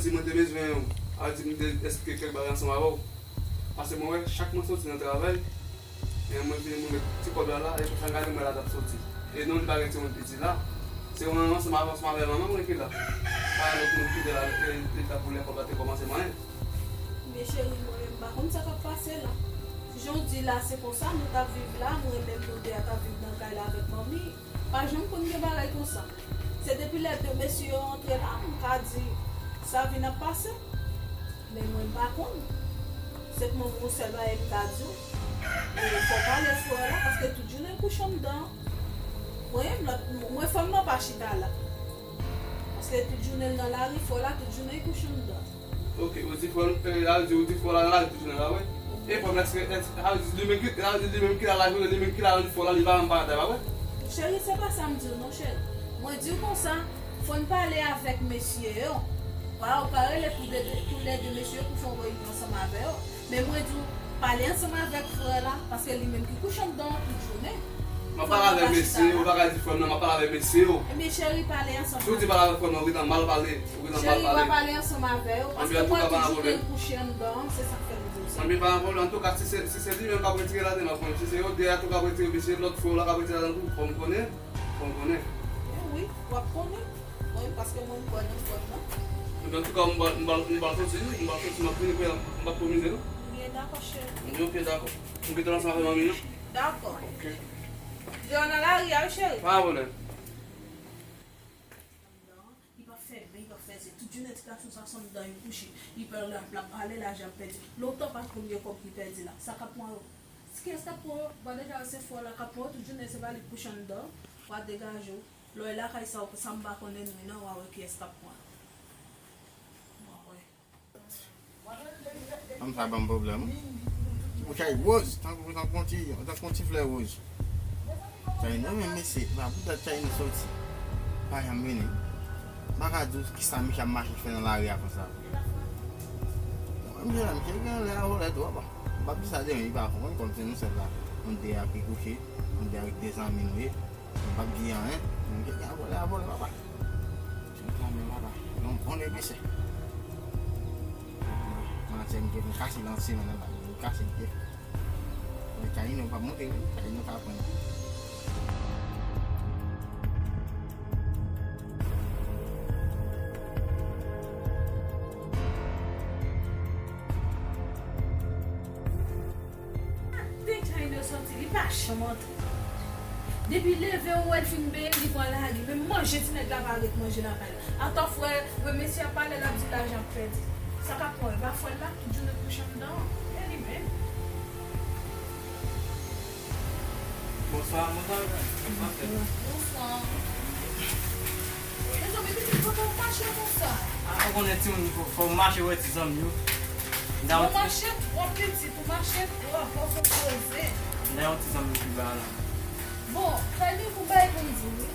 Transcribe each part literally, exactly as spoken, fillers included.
Si mwen te bezwen w, a di m te eksplike kèk bagay ansanm avè w. Paske mwen wè, chak mwen soti nan travay, e mwen vini, mwen met ti kòb la la, e pou sa gade mwen la t ap soti. E non, li pa gen timoun piti la. Se mwen ansanm avè, ansanm avè manman mwen ki la. Pa lòt moun ki te la, e, e ta pou lè kòb la te kòmanse manyen. Men cheri, mwen menm m pa konn sa k ap pase la. Jan w di la, se konsa nou t ap viv la, mwen menm nou de a t ap viv nan kay la avèk manmi. Pa janm konn gen bagay konsa. Se depi lè de mesye yo antre la, m ka di, sa vin ap pase. Men mwen m pa konn. Senpman, gon sèl bagay m ka di w. E fò w pale frè w la, paske tout jounen l kouche anndan. Mwen menm, lòt, mwen frè m nan pa chita la. Paske tout jounen l nan lari, frè w la, tout jounen l kouche anndan. Ok, ou di frè w, e, a di, ou di frè w la nan lari tout jounen la, wi. E frè w la, èske, èske, a di, li menm ki, a di, li menm ki la lajounen, li menm ki la nan frè w la, li pa menm pa atè, pa vre? Cheri, se pa sa m di w non, cheri. Mwen di w konsa, fò n pale avèk mesye yo. Pa, ou ka rele tou de, tou lè de mesye yo pou fè yon reyinyon ansanm avè yo. Men mwen di w, pale ansanm avèk frè w la, paske li menm ki kouche anndan an tout jounen. M ap pale avèk mesye yo, ou pa ka di frè m nan, m ap pale avèk mesye yo. Ebyen, cheri, pale ansanm avè yo. Si w di pale avèk frè m nan, ou gentan mal pale, ou gentan mal pale. Cheri, w a pale ansanm avè yo, paske mwen tout jounen l kouche anndan an, se sa k fè m di w sa. Anben, pa gen pwoblèm. Antouka, si se, si se li menm k ap retire ladan, m ap konnen. Si se yo de a tou k ap retire, mesye lòt frè w la k ap retire ladan tou, fò m konnen, fò m konnen. Ebyen wi, w ap konnen. Wi, paske mwen, m kwè nan frè m nan. Ebyen, antouka, m pral, m pral, m pral soti, m pral soti, m ap vini kounye a, m p ap twò mize, non. Ebyen, dakò, cheri. Ebyen, ok, dakò. M kite w ansanm avè manmi, non. Dakò. Ok. Di w nan lari a, wi, cheri. Pa gen pwoblèm. Li p ap fè byen, li p ap fè zye. Tout jounen ti gason sa sot anndan, li kouche. Li pè l ap, l ap ale lajan ap pèdi. Lontan pa t konn gen kòb ki pèdi la. Sa k ap pran yo? Kiyès k ap pran yo? W a deja wè se frè w la k ap pran yo. Tout jounen se pa li k kouche anndan. W a degaje w. Lè w lakay sa, w, sa m pa konnen wi non, w a wè kiyès k ap pran. W a wè. Fanm sa ban m pwoblèm wi. Ou chay woz, tankou, tankou yon ti, tankou yon ti flè woz. Chay nan men mesye, pa pou dat chay nou soti. Pa janm vini. M pa ka di w kisa misye ap mache fè nan lari a konsa. Bon, misye la, misye gen lè a vòlè twòp. M p ap di sa de men, li pa konprann kòm se nou sèl la. Nou de a ki kouche, nou de avèk de zanmi nou ye. M p ap di anyen. Moun ki gen abòne, abòne, papa. Se yon zanmi, papa. Yon bon emisè. Manti, m gen pou kase l nan semèn nan, m kase l. Mwen, Kayino pa monte, wi. Kayino ka pran. Deja Ino soti, li pa janm antre. Depi leve ou wè l fin benyen, li pran lari. Menm manje ti nèg la pa ret manje lakay la. Atò frè, wè mesye ap pale, l ap di lajan ap pèdi. Sa k ap pran, e pa frè l la, tout jounen kouche anndan an. E li menm. Bonswa, mwen ta renmen. Bonswa. Mezanmi, pitit, fò w mache konsa. A, ou konnen timoun, fò, fò w mache wè ti zanmi yo. Ou mache twò, pitit, ou mache twò, fò w poze. M nan yon ti zanmi ki ba la. Bon, fè li pou bay pou m di wi.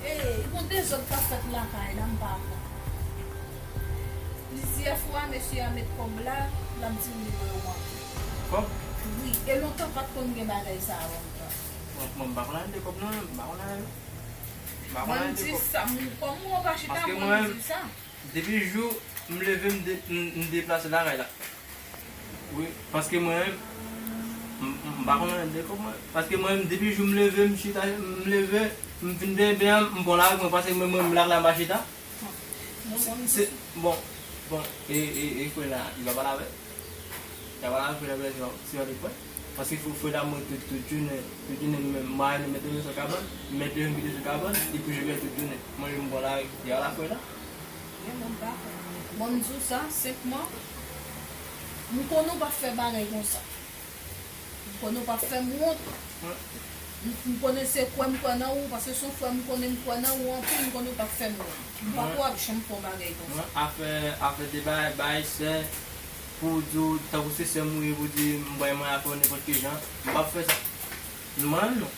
E, gon dezòd k ap fèt lakay la, m pa konn. Plizyè fwa, mesye a met kòb la, l ap di m li dwe w anpil. Kòb? Wi, e lontan pa t konn gen bagay sa yo ankò. Bon, bon, m pa konn ale de kòb non, m pa konn ale. M pa konn ale de kòb. Mwen m di sa, m, kòm mwen pa chita, mwen m di sa. Depi jou m leve, m de-, m, m deplase lakay la. Wi, paske mwen menm, m, m, m pa konn anyen de kòb mwen. Paske mwen menm, depi jou m leve, m chita, m leve, m fin benyen, benyen, m pran lari mwen, paske mwen, mwen, m lakay la, m pa chita. Se, bon, bon, e, e, e frè la, li pa pale avè l. Li pa pale avè frè la, se yon, se yon de pwen. Paske frè, frè la, mwen, tout, tout jounen, tout jounen, nou menm, mwen, nou mete nou sou kabann, mete nou kite sou kabann, li kouche benyen tout jounen. Mwen, m pran lari, li pa pale avè frè la. Bon, m di w sa, senpman, m konnen w p ap fè bagay konsa. M konnen w p ap fè m wont. M, m konnen se kwè m kwè nan ou, paske se yon frè m konnen m kwè nan ou anpil, m konnen w p ap fè m wont. M pa kwè w ap janm fè yon bagay konsa. Mwen, afè, afè de bagay, bagay sè, pou w di w, tankou se sè m ou ye, pou w di m bay mwen afè w nenpòt ki jan, m p ap fè sa. Mwen, non.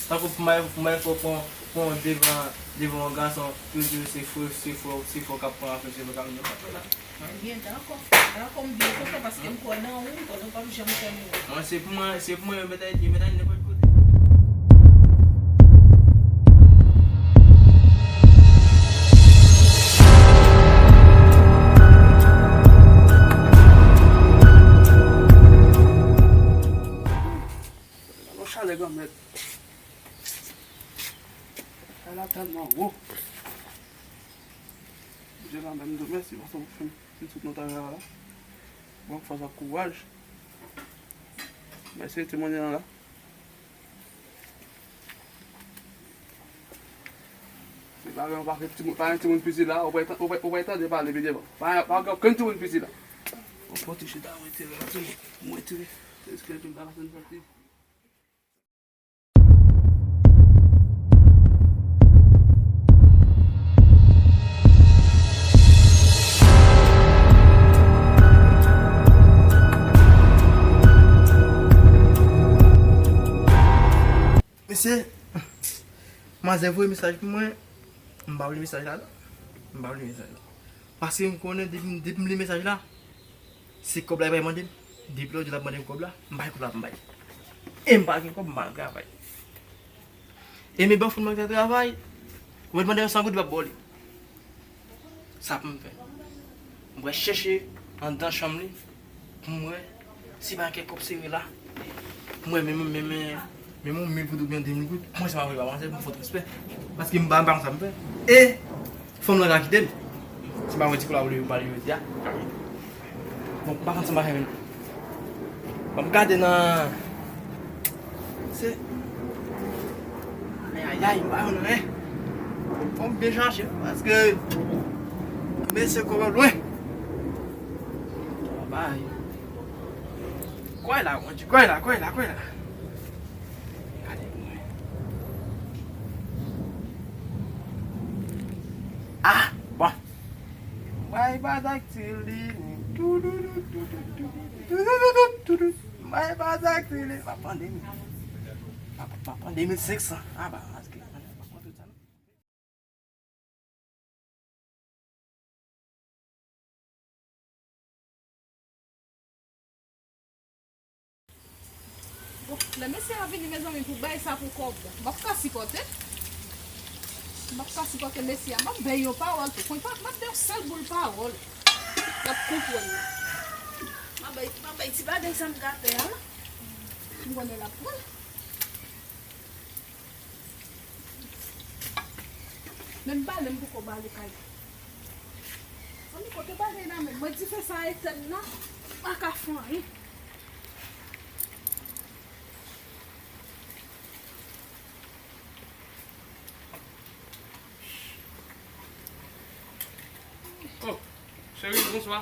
Tankou pou m al, pou m al fè w pran, pran devan, devan yon gason, pou yo di w se frè, se frè, se frè w k ap pran afè, se frè w k ap, non, m p ap fè sa. Ebyen, dakò. Dakò, m byen kontan paske m kwè nan ou, m konnen w p ap janm fè m wont. Mwen, se pou mwen, se pou mwen, yo mèt al, yo mèt al nenpòt kote. Mèsi paske w fè m ti tout nan travay la. Bon, fòs ak kouraj. Mèsi, ti moun nan la. Se pa gen yon pakèt timoun, pa gen timoun piti la, ou pa, ou pa, ou pa tande pale pi devan. Pa, pa gen okenn timoun piti la. Ou pran ti chita, mwen tire la, mwen tire. Eske tou bagay sa n pati? Mesye, manzè voye mesaj pou mwen, m pa li mesaj la non. M pa li mesaj la. Paske m konnen depi, depi m li mesaj la, se kòb la li pral mande m. Depi lòt jou l ap mande m kòb la, m bay kòb la pou m bay. E m pa gen kòb, m pa nan travay. E men ban foun mwen fè travay, ou mèt mande yon san goud, li p ap ba w li. Sa pou m fè? M pral chèche anndan chanm li pou m wè si pa gen kèk kòb sere la. Pou m wè menm, menm, menm yon mil goud oubyen de mil goud. Mwen se pa vle pa panse pou m fè transfè. Paske m pa, m pa konn sa m fè. E fanm nan ka kite m. Se pa mwen ti kolabore yo pale yo di a. Bon, m pa konn sa m ap fè menm. Ban m gade nan. Se. Ayayay, m pa konn anyen. Fò m byen chache paske mesye kòman lwen. Bay. Kwè la, Bondye, kwè la, kwè la, kwè la. Gade pou mwen. Ah, bon. Bay pa daktil li. Bay pa daktil li. M ap pran de mil. M ap, m ap pran de mil senk san. Ah, ba, paske m ap pran tout sa non. Bon, lè mesye a vini, mezanmi, pou bay sa pou kòb, m ap ka sipòte. M ap ka sipòte mesye a. M ap bay yon pawòl tou. Konn pa, m ap bay yon sèl boul pawòl. L ap konprann. M ap bay, m ap bay ti bagay sa m gate a la. M konnen l ap pran. Menm bale m poko bale kay. Zanmi, kote bale nan men mwen, dife sa etèn nan, pa ka fè anyen. Oh, cheri, bonswa.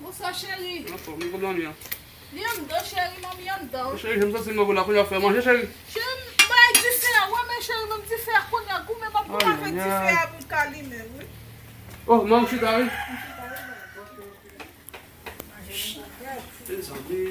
Bonswa, cheri. Anfòm, ou kòman ye? Li anndan, cheri, manmi anndan. Cheri, m santi mwen la, kounye a fè manje, cheri. Cheri, m bay dife a, wè, men cheri, menm dife a kounye a goumen, m ap goumen avèk dife a pou m ka limen, wi. Oh, manmi chita, wi. Mezanmi.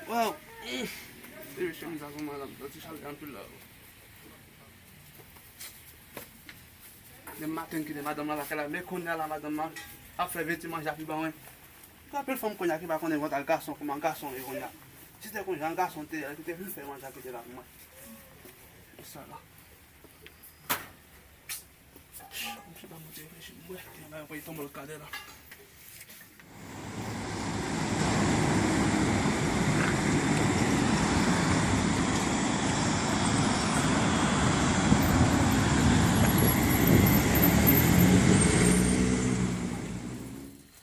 Waw! Mm. Depi chemiz la sou mwen la, m santi chalè anpil la. Depi maten m kite madanm nan lakay la, men kounye a la madanm nan ap fè veti manje a pi ba mwen. Gen anpil fanm kounye a ki pa konnen vant al gason, kòman gason ye kounye a. Si te kounye a, gason te, ki te vin fè manje a kite la pou mwen. Sa la. Misye pa monte reflechi, m wè, gen bagay pou tonbe l kadè la.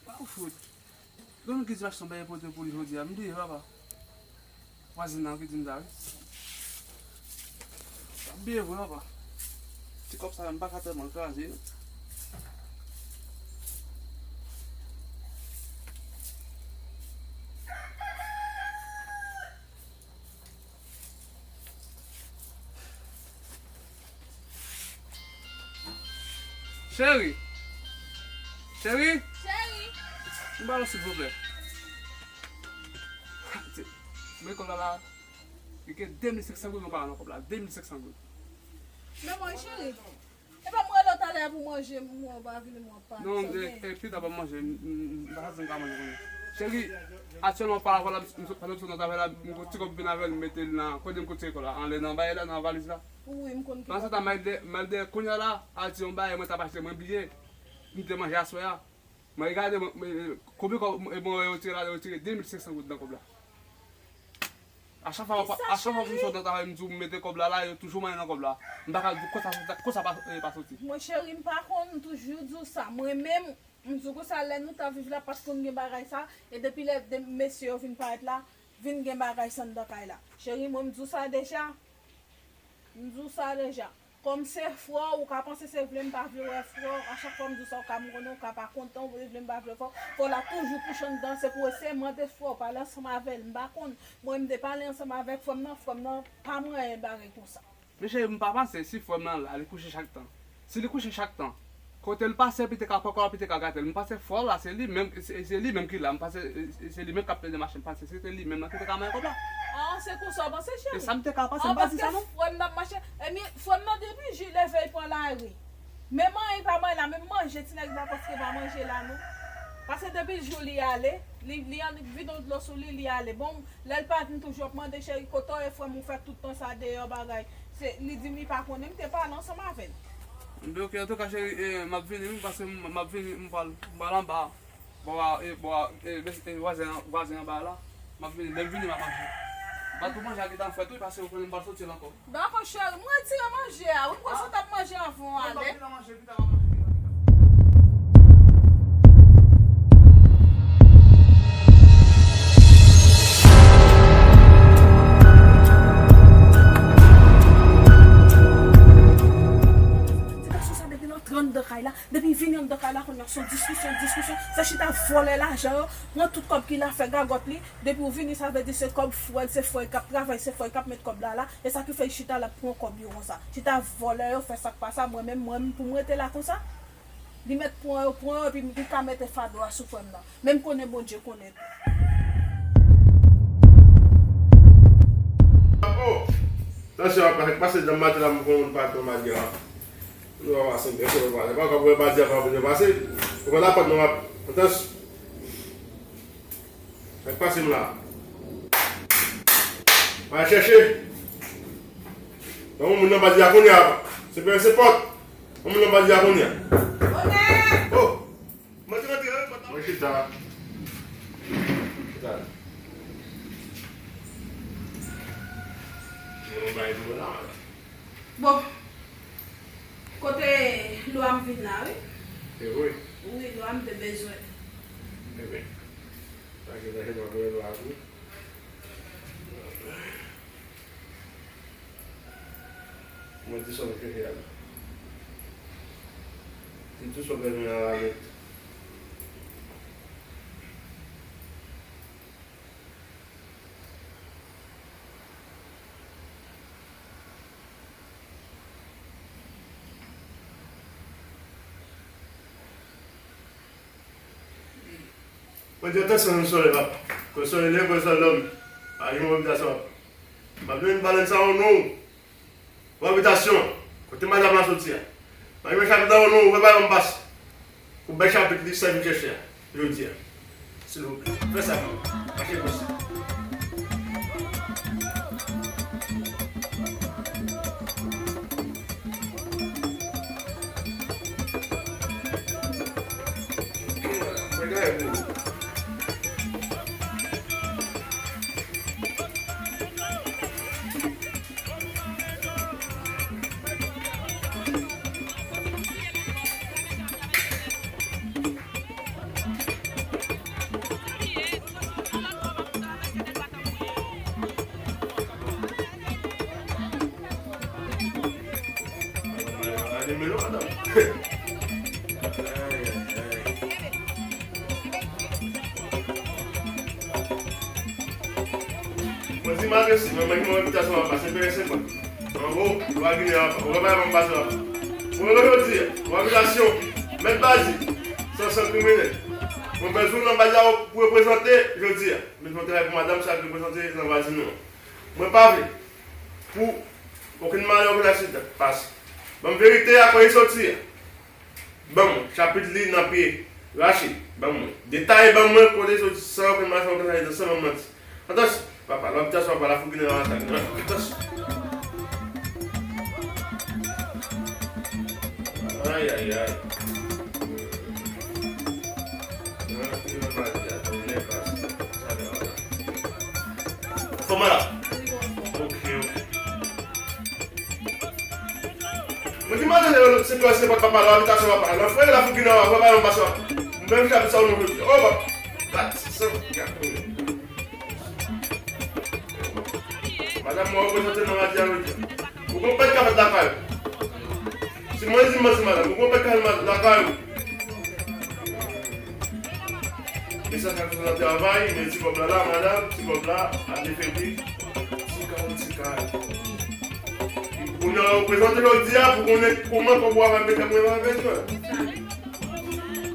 Waw, fout. Gen moun ki di m achte yon bagay pote pou li jodi a, m bliye, papa. Vwazin nan ki di m sa, wi. M bliye vre, papa. Ti kòb sa, m pa ka tèlman kraze. Cheri! Cheri! Cheri! M ba w silvouplè. Men kòb la la, li gen de mil senk san goud, mwen pa nan kòb la, de mil senk san goud. Men mwen, cheri. Epa m rele w talè a pou manje, mwen pa vini, mwen pa. Non, e, e, pita pa manje, m, m, m pa santi m ka manje kounye a. Cheri, aktyèlman, pa la, vwala, m sot nan travay la, m gon ti kòb vin avè l, m mete l nan, kote m kote kò la, anlè nan bagay la, nan valiz la. Wi, m konn ki. Pandan se tan, m al dèyè, m al dèyè kounye a la, al di yon bagay, mwen t ap achte mwen biye, m te manje aswè a. Mwen gade, mwen, mwen, konbyen kòb, e bon, yo tire la, yo tire de mil senk san goud nan kòb la. A chak fwa, a chak fwa m sot nan travay, m di w m mete kòb la la, yo toujou manyen nan kòb la. M pa ka di w konsa, konsa pa, e, pa soti. Mwen cheri, m pa konn, m toujou di w sa. Mwen menm, m di w konsa, lè nou t ap viv la, pa t konn gen bagay sa. E depi lè de, mesye yo vin parèt la, vin gen bagay sa anndan kay la. Cheri, mwen m di w sa deja. M di w sa deja. Kòm se frè w, ou ka panse se vle m pa vle wè frè w. A chak fwa m di w sa, ou ka m konnen, ou ka pa kontan, ou vle m pa vle frè w. Frè w la toujou kouche anndan, se pou eseye mande frè w, pale ansanm avè l. M pa konn, mwen m te pale ansanm avèk frè m nan, frè m nan pa manyen bagay konsa. Men cheri, m pa panse si frè m nan la, li kouche chak tan. Si li kouche chak tan, kote l pase, epi te ka pran kò l, epi te ka gate l. M panse frè w la, se li menm, se, se li menm ki la. M panse, e, e, se li menm k ap plede mache. M panse se te li menm nan ki te ka manyen kòb la. Ah, se konsa w panse, cheri? E sa m te ka panse, m pa di sa non. Paske frè m nan ap mache, e mi, frè m nan depi jou leve, li pran lari. Men manyen li pa manyen la, menm manje, ti nèg la prèske pa manje la non. Paske depi jou li ale, li, li annik vide yon dlo sou li, li ale. Bon, lè l pati, m toujou ap mande, cheri, kote w ye, frè m, ou fè tout tan sa deyò bagay? Se, li di m li pa konnen, m te pale ansanm avè l. Ebyen, ok, antouka, cheri, e, m ap vini, wi, paske m, m ap vini, m pral, m pral anba. Bò a, e, bò a, e, e, vwazen an, vwazen anba a la. M ap vini, lè m vini, m ap manje. M pral tou manje a gentan frèt, wi, paske ou konnen m pral soti l ankò. Dakò, cheri, m retire manje a, wi, m kwè se w t ap manje anvan w ale. Non, m p ap vin nan manje, pita m ap manje, pita, pita. Ti gason sa depi l antre anndan kay la, depi l vini anndan kay la, kounye a se yon diskisyon, diskisyon, se chita vòlè lajan yo, pran tout kòb ki la, fè gagòt li, depi w vini, sa vle di se kòb frè l, se frè l k ap travay, se frè l k ap met kòb la la, e sa ki fè l chita l ap pran kòb yo konsa. Chita vòlè yo, fè sa k pa sa, mwen menm, mwen menm, pou m rete la konsa? Li mèt pran yo, pran yo, epi li ka mete fado a sou frè m nan. Men m konnen Bondye konnen tou. Oh! Tansyon ap pase, pase nan maten la, m konn pa pran bagay la. Nou va pase, m pase, m pase. Pa ka pran bagay a, pa pran pase. Ou konn la pòt nan m ap, tansyon. Sa k pase m la? Al chèche. Ban yon moun nan baz la kounye a. Se pè se pòt. Ban moun nan baz la kounye a. Oh! Mwen te rantre nan pòt la. Mwen chita. Chita. Mwen bay pou la. Bon. Kote lwa m vin la, wi. Se vre? Wi, lwa m te bezwen. Ebyen. Sa gen nan jenon mwen lwa tou. Mwen di sa m chèche a la. Di tou sa m bezwen a la nèt. Mwen di atansyon nan solèy, papa. Kò solèy leve, kò solèy dòmi. Pa gen move abitasyon, papa. M ap jwenn balann sa ou non. Pou abitasyon, kote madanm la soti a. Pa gen chapit la ou non, ou pa ban m pase. Pou bèl chapit li sa vin chèche a, jodi a. Silvouplè, fè sa pou mwen. Mache konsa. Mwen gaye pou ou. Mwen di malgre si mwen menm mwen repitasyon ap pase, m peye senkant. An gwo, lwa Ginen an, ou pa ban m pase la. Mwen rele jodi a, pou abitasyon, mèt bazi, se yon sant kriminèl. Mwen bezwen w nan bazi a pou reprezante jodi a. Men fè yon travay pou madanm sa k reprezante nan vwazin nou an. Mwen pa vle pou okenn malè, okenn aksidan pase. Ban m verite a, kote li soti a. Ban m chapit li nan pye Rachid. Ban mwen. Detaye ban mwen kote soti san anpil machin, anpil machin, san ban manti. Atansyon, papa, lòt tansyon, papa, la fougine nan atak. Atansyon. Ay, ay, ay. Fò malad. Ok, ok. Mwen di madan se klase se pòt papa la, abitasyon papa la. Frè la fout vin anba, frè pa yon pase papa. Mwen menm chapit sa ou non jodi. Oh papa. Gat, san, gat. Madanm mwen reprezante nan radyo a jodi. Ou konn pèt ka fèt lakay ou. Si mwen di manti madanm, ou konn pèt ka fèt lakay ou. Mesye sa k ap travay, men ti kòb la la, madanm, ti kòb la, ap defebi, ti kay, ti kay. Kounye a, ou prezante jodi a pou konnen kòman kòb ou ap mete mwen nan bezwen.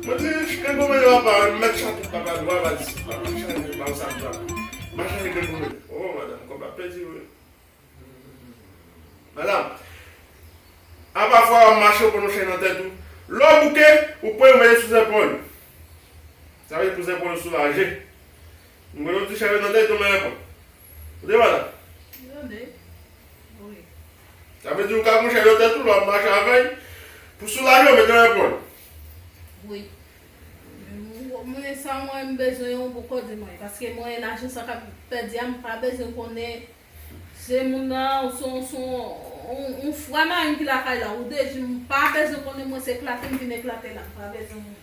Mwen di, ken gwo mwen yo apa, mèt chapo, papa, dwa, baz, papa, chanje, pa sa, dwa. Machin, ken gwo mwen. Oh, madanm, kòb la pèdi, wi. Madanm, apa fwa w ap mache, ou konn yon chèn nan tèt ou. Lè w bouke, ou pran yon mete sou zepòl. Sa vle di pou zepòl ou soulaje. M konn yon ti chèn nan tèt ou, men zepòl. Ou tande, madanm? Tande. Wi. Sa vle di ou ka gon chèn nan tèt ou, lè w ap mache avè l, pou soulaje w, mete yon zepòl. Wi. Mwen, sa mwen, m bezwen yon bon kote mwen, paske mwen, lajan sa k ap pèdi a, m pa bezwen konnen. Se moun nan, se yon, se yon, yon, yon frè m ki lakay la, ou deja, m pa bezwen konnen mwen se eklate m vin eklate la, m pa bezwen moun.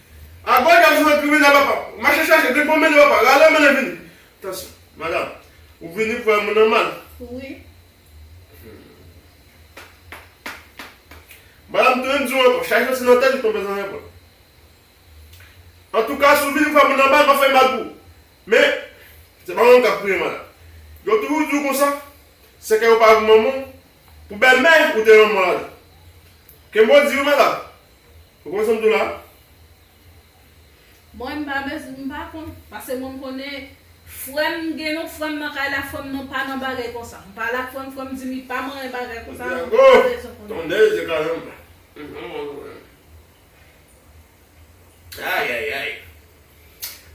Agòj ap jwenn kriminèl papa. Mache chache, gen bon mennen papa, rale mennen vini. Atansyon, madanm, ou vini pou wè moun nan mal. Wi. Madanm, tounen m di w ankò, chache soti nan tèt ou tonbe nan nenpòt. Antouka, si w vin fè moun nan mal, m ap fè mal pou ou. Men, se pa mwen k ap kriye, madanm. Yo toujou di w konsa, se ke yo pa pou manman w, pou bèlmè ou te manman w ladan. Kenbe w di wi, madanm. Ou konprann sa m di w la? Mwen, m pa bezwen, m pa konn. Paske mwen, m konnen frè m, gen yon frè m nan kay la, frè m nan pa nan bagay konsa. M pale ak frè m, frè m di m li pa manyen bagay konsa, m pa bezwen konnen. Tande, se kajanm. Ay, ay, ay.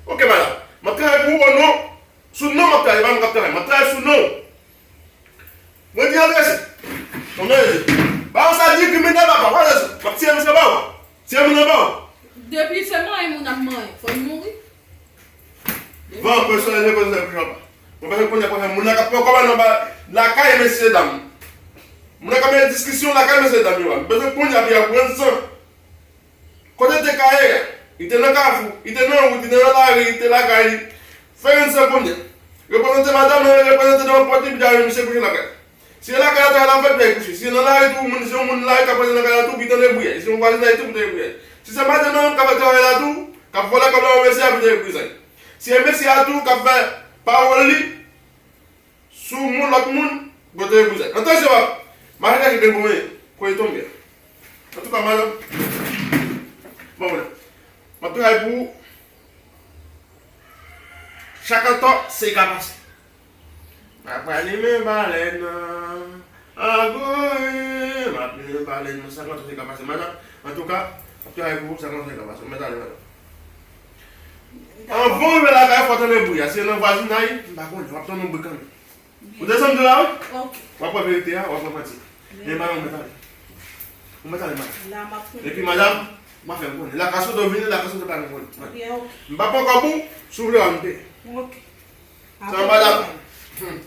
Ok, madanm. M ap travay pou ou, o non. Sou non m ap travay, pa mwen k ap travay. M ap travay sou non. Mwen di adrese. Kòman e di? Ba yon sa di kriminèl papa, pa adrese. M ap tiye misye ba ou. Tiye moun nan ba ou. Depi se manyen moun ap manyen, fò l mouri. Van, pèsonèl, je pèsonèl pou papa. Mwen pa konnen kòman moun nan k ap pran kòb nan ba lakay mesye dam. Moun nan k ap mennen diskisyon lakay mesye dam yo a. M bezwen konnen pou y ap pran san. Kote l te ka ye a? Li te nan kafou, li te nan wout, li te nan lari, li te lakay li. Fè youn san konnen. Reprezante madanm nan, reprezante devan pòt li, epi misye kouche lakay. Si se lakay la travay la fèt, li kouche. Si se nan lari tou, moun, si yon moun lari k ap pase nan kay la tou, pou li tande bri a. Si se yon vwazinay tou, pou tande bri a. Si se madanm nan k ap fè travay la tou, k ap vòlè kòb la, mesye a pou tande bri a. Si se mesye a tou k ap fè pawòl li, sou moun, lòt moun, bò tande bri a. Nan tan se w ap mache chache grenn pou mwen, kote tonbe a. Antouka, madanm, bon, mwen, m ap travay pou ou. Chak atò, se ka pase. M ap alimen balèn nan. Agoy, m ap alimen balèn nan. Chak atò, se ka pase, madanm. Antouka, m ap travay pou ou, chak atò, se ka pase. Ou mèt ale, madanm. Anvan w rive lakay, fò w tande bri a. Si se nan vwazinay, m pa konnen, w ap tande yon bri kanmenm. Ou desann di la, wi? Ok. W ap wè verite a, w ap wè manti. Men madanm, ou mèt ale. Ou mèt ale, madanm. La, m ap konnen. Epi, madanm, m a fè m konnen. Lakay sot ou vini, lakay sot ou pa vin konnen. Byen, ok. M pa pran kòb ou, si w vle w a m peye. Ok. Sa, madanm. Hmm.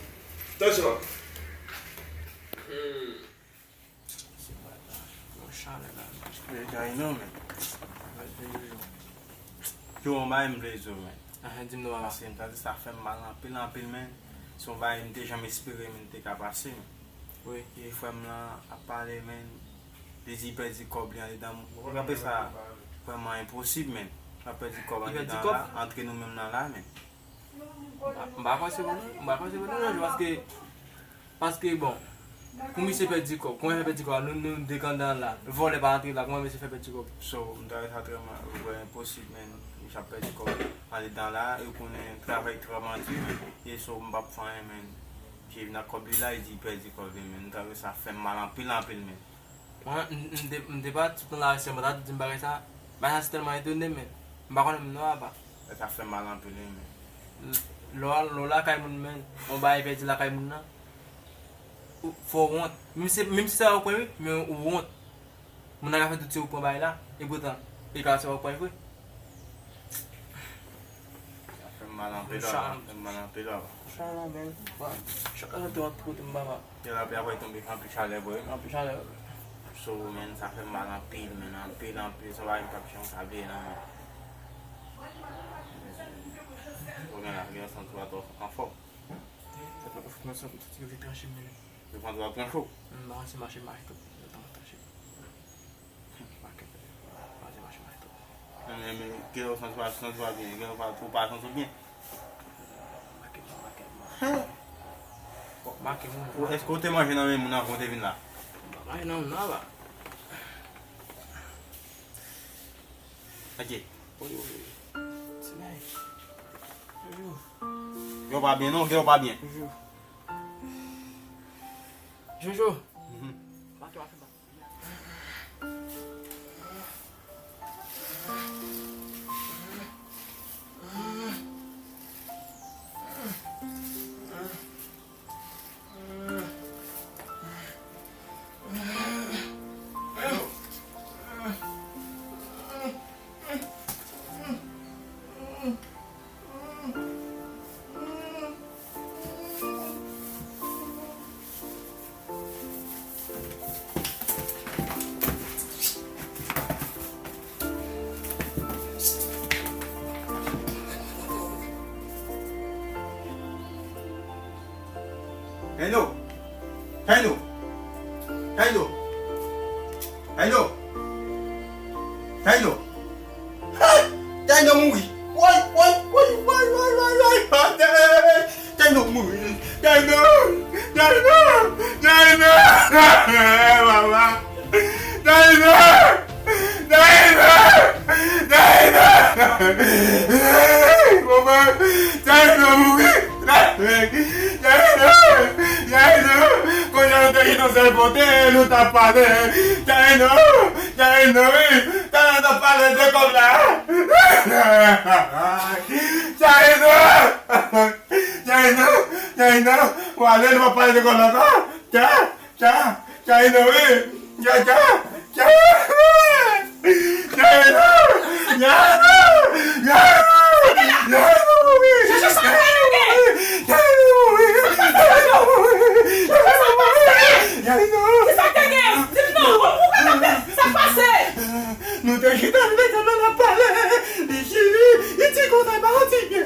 Tansyon. Hmm. Yon chalè la. Yo, yon bagay m vle di w, men. Di m non, papa. Paske m ta di sa fè m mal anpil, anpil, men. Se yon bagay m te janm espere, men, te ka pase, men. Wi. E frè m lan ap pale, men. Li di li pèdi kòb li andedan. Ou raple sa vrèman enposib, men. L ap pèdi kòb andedan la, antre nou menm nan la, men. M pa, m pa panse pou nou, m pa panse pou nou, non, paske Paske, bon, pou misye pèdi kòb, kòman l fè pèdi kòb la? Nou, nou de k anndan la, vòlè pa antre la, kòman misye fè pèdi kòb? So, m ta wè sa trè ma-, vrè enposib, men, misye ap pèdi kòb andedan la, e ou konnen travay trè mandi, men, e so, m p ap fè anyen, men, misye vin ak kòb li la, e di l pèdi kòb li, men, m ta wè sa fè m mal anpil, anpil, men. Mwen, m, m te, m te pa tout tan la, se mwen ta di m bagay sa, bagay sa se tèlman etone m, men. M pa konnen moun nan apa. Sa fè mal anpil, wi, men. Lè w al, lè w lakay moun, men, yon bagay pèdi lakay moun nan, ou, fò w wont. Menm si, menm si se pa ou k pran, wi, men ou wont. Moun nan ka fè tout se ou k pran bagay la, e poutan, e ka se pa ou k pran vre. Sa fè m mal anpil, papa. Sa fè m mal anpil, papa. Sa la, men, chak lè w ap pote m, papa. Yo, lapli ap tonbe, anpil chalè, bro. Anpil chalè. So, men, sa fè m mal anpil, men, anpil, anpil. Se yon bagay m p ap janm ka bliye nan men. Ou gen la, gen yon santi w pa twò anfòm. Mwen santi yo vle tranche m, men. Yo pran dwa tranche w? M pa ranse mache m mache twòp, yo tankou tranche m. Make, make, make. Men, men, men, gen yon sans pa, sans pa byen, gen yon pa, ou pa sans ou byen. Make, make, make. Make moun. Ou, èske ou te manje nan men moun avan ou te vin la? M pa manje nan moun nan la. Ok. Wi, wi, wi. Ti nèg. Jojo. Gen w pa byen non, gen w pa byen. Jojo. Jojo. Mhm. Make, make, make. Taino! Taino! Taino! Taino! Taino! Hey! Taino mouri! Woy, woy, woy! Taino mouri! Taino! Taino! Taino! Mama! Taino! Taino! Taino! Mama! Taino mouri! Taino! Taino! Kounye a nou te kite yon sèl kote, nou t ap pale. Taino! Taino, wi! Taino t ap pale de kòb la! Taino! Taino! Taino! W ale, nou p ap pale de kòb la ankò! Ta! Tcha, Taino, wi. Tcha, tcha, tcha. Taino, Taino, Taino, Taino mouri. Jojo, sa Taino gen? Taino mouri. Taino mouri. Taino. Kisa k te gen? Di m non, ou, ou ka konprann sa k pase. Nou te chita, nou te tande l ap pale. Li chili, li di konsa, li pa santi byen.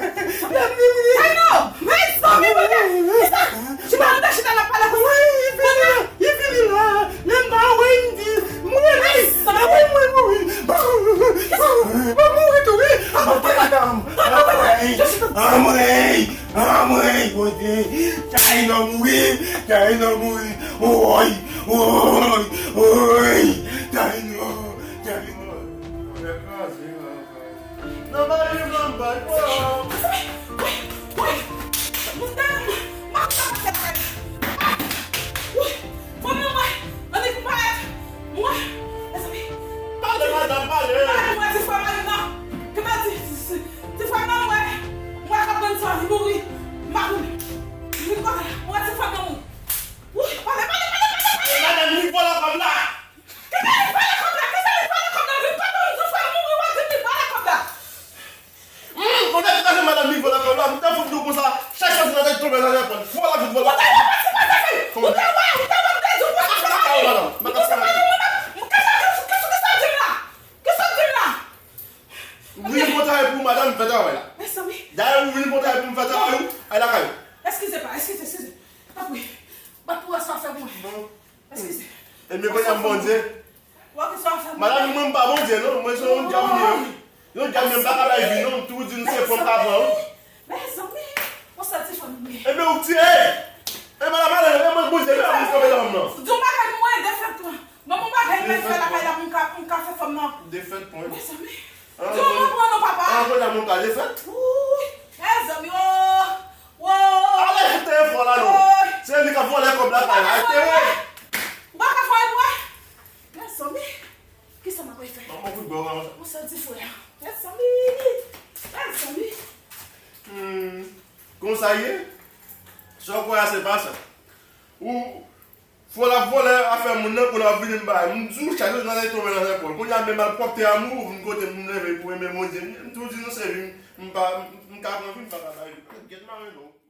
Lè m vini. Taino, mezanmi, mwen te, kisa? Chita, nou te chita, n ap pale konsa. Wi, li vini la. Li vini la. Lè m pa wè, m di, m rele. Lè m wè, m mouri. M mouri tou, wi. Anmwey, anmwey, anmwey, Bondye. Taino mouri, Taino mouri. Woy, woy, woy. Taino, Taino. Nan mari m nan bay pòm. Wi, wi. Moun ta, m ap fè kay. Wi, fanmi mwen, annik m parèt. Mwen, mezanmi. Pale, madanm, pale. Mwen, mwen, ti frè mari m nan. Ki mwen di, ti, ti, ti frè mari mwen, mwen k ap tann sa, li mouri. M pa konnen. Li mouri. Mwen, ti frè m nan mouri. Wi, pale, pale, pale, pale, pale. Madanm, li vòlè kòb la. Kisa li vòlè kòb la? Kisa li vòlè kòb la? Vin kote m di frè m mouri, w ap di m li vòlè kòb la. Hum, konnen ki sa se madanm li vòlè kòb la? M te fout nou konsa, chak chans nan tèt tonbe nan telefòn. Vòlè, vòlè. Ou te wè, ou te wè, ou te wè, m te di w konsa, se pa li. M pa ka fè anyen. Kisa, kisa, kisa w di m la? Kisa w di m la? Ou vini pran travay pou madanm, fè travay la. Mezanmi. Dayè ou vini pran travay pou m fè travay ou, al lakay ou. Eskize pa, eskize, eskize. Tanpri. Bat pou wè sa w fè pou mwen. Eskize. Ebyen, kounye a m Bondye. Wè ki sa w fè pou mwen. Madanm, mwen m pa Bondye, non. Mwen se yon djab m ye, wi. Yon djab m ye, m pa ka bay vi, non. M toujou di nou se fanm k ap pran, wi. Mezanmi, mezanmi. Ou santi fanm mwen. Ebyen, ou ti, ey! Ey, madanm, ale, e mwen Bondye, e mwen kanpe nan fanm nan. Di yon bagay pou mwen, defèt mwen. Ban m yon bagay mwen fè lakay la pou m ka, pou m ka fè fanm nan. Defèt mwen. Mezanmi. Di yon mo pou mwen non, papa. An, kounye a mwen ka defèt. Wouy, mezanmi, o. Wo! Ale fout telefòn la non. Se li k ap vòlè kòb lakay la. Arete wi. Ou pa ka fè anyen pou mwen? Mezanmi, kisa m ap fè? Mwen santi frè a. Mezanmi. Sa ye? Sa w kwè a se pa sa. Ou fò l ap vòlè afè moun nan pou l ap vini m bay. M di w chak jou nan lè tonbe nan zèpòl. Kounye a men malpwòpte a m ou vin kote m leve pou renmen Bondye. M tou di nou se vi m pa m ka pran vi m pa ka bay. Get mare non.